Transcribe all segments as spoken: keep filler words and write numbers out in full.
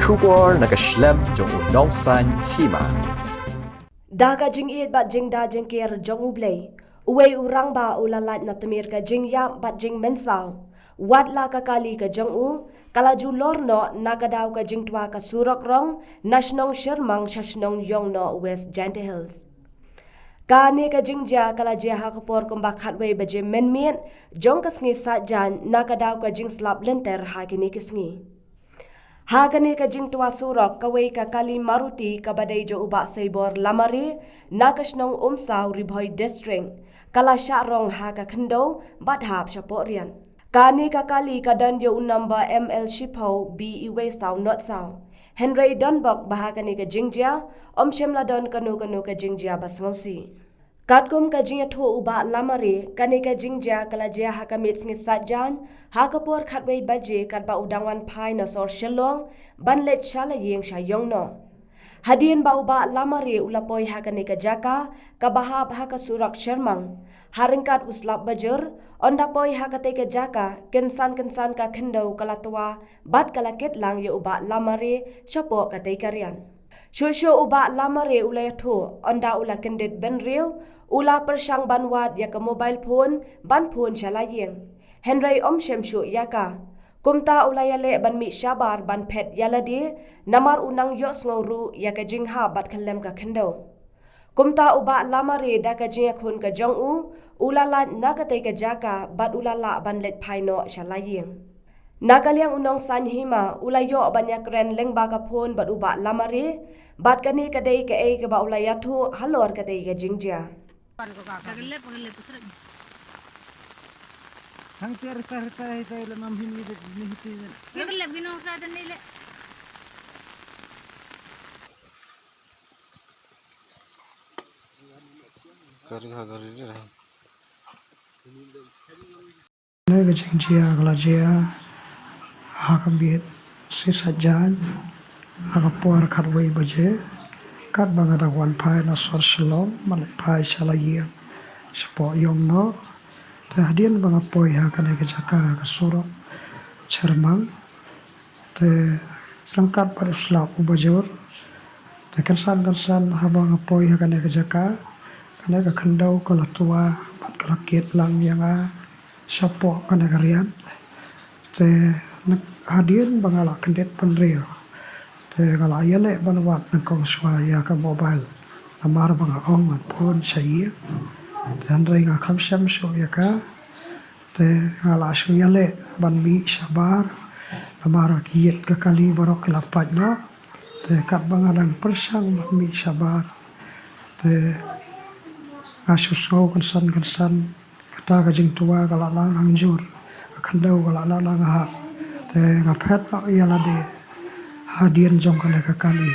Khubor na ka shlem jong u Nongsaiñ Hima. Da ka jingïeit bad jingda jingker jong U Blei, uwei u rangbah u la lait na tmier ka jingïap bad jingmynsaw. Wat la ka kali ka jong u ka la ju lor noh na ka daw ka jingtwa ka surok rong na shnong Shermang sha shnong Yongnoh, West Jaintia Hills. Kane ka jingjia ka la jia ha ka por kumba khatwei baje mynmiet jong ka sngi Saitjaiñ na ka daw ka jingslap lynter ha kine ki sngi. Ha kane ka jingtwa surok, kawei ka kali Maruti kaba dei jong u Bah Seibor Lamare na ka shnong Umsaw, Ri Bhoi District, ka la shah rong ha ka khyndew bad hap shapoh riat. Kane ka kali ka don ïa u number M L shiphew B E wei saw not saw. Hynrei don bok ba ha kane ka jingjia ym shym la don kano kano ka jingjia ba sngewsih. Katkum ka jingïathuh u Bah Lamare, kane ka jingjia ka la jia ha ka miet sngi Saitjaiñ ha ka por khatwei baje katba u dang wan phai na sor Shillong ban leit sha la ïing sha Yongnoh. Hadien ba u Bah Lamare u la poi ha kane ka jaka kaba hap ha ka surok Shermang, ha ryngkat u slap bajur, ynda poi ha katei ka jaka, kynsan kynsan ka khyndew ka la twa bad ka la kit lang ïa u Bah Lamare shapoh katei ka riat. Shuh shuh u Bah Lamare u la ïathuh, ynda u la kyndit bynriew, u la pyrshang ban wad ïa ka mobile phone ban phone sha la ïing. Hynrei ym shym shuh ïa ka. Kumta u la ïaleh ban mih shabar ban phet ïa lade, namar u nang ïohsngew ruh ïa ka jinghap bad khyllem ka khyndew. Kumta u Bah Lamare da ka jingïakhun ka jong u, u la lait na katei ka jaka bad u la lah ban leit phai noh sha la ïing. Na ka liang u Nongsaiñ Hima u la ïoh ban ïakren lyngba ka phone bad u Bah Lamare, bad kane ka dei kaei kaba u la ïathuh halor katei ka jingjia. Kane ka jingjia ka la jia ha ka miet sngi Saitjaiñ ha ka por khatwei baje, katba nga dang wan phai na sor Shillong ban leit phai sha la ïing shapoh Yongnoh. Te hadien ba nga poi ha kane ka jaka ha ka surok Shermang, te ryngkat bad u slap u bajur, te kynsan kynsan haba nga poi ha kane ka jaka, kane ka khyndew ka la twa bad ka la kit lang ïa nga shapoh kane ka riat. Te hadien ba nga la kyndit bynriew, te nga la ïaleh ban wad nyngkong shuwa ïa ka mobile, namar ba nga ong ngan phone sha ïing. Te hynrei nga khlem shem shuh ïa ka, te nga la shu ïaleh ban mih shabar, namar ki ïit ka kali baroh ki la pait noh. Te katba nga dang pyrshang ban mih shabar, te nga shu sngew kynsan kynsan, kata ka jingtwa ka la nang nang jur, ka khyndew ka la nang nang hap. Te nga phet noh ïa lade hadien jong kane ka kali,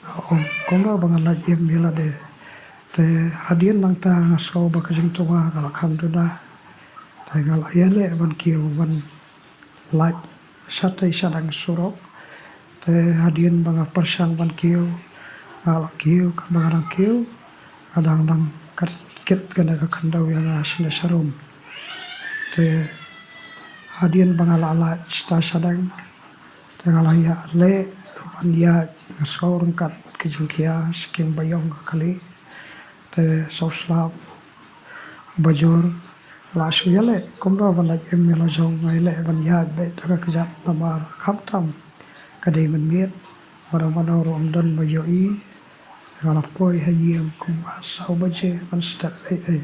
nga ong kumno ba ngan lait im ïa lade. Te hadien nangta nga sngew ba ka jingtwa ka la kham duda. Te nga la ïaleh ban kiew ban lait shatei shadang surok. Te hadien ba nga pyrshang ban kiew, nga la kiew, katba nga dang kiew, nga dang dang kat kit kane ka khyndew ïa nga shane sharum. Te hadien ba nga la lait shata shadang, te nga la ïaleh ban ïaid, nga sngew ryngkat bad ka jingkhia sha kieng ba ïong ka kali. Te sa u slap bajur la shu ïaleh kumno ban lait im ïa la jong, nga ïaleh ban ïaid beit da ka kjat namar khamtam ka dei mynmiet, mano mano ruh ym don ba ïohi. Te nga la poi ha ïing kumba saw baje ban step ei ei.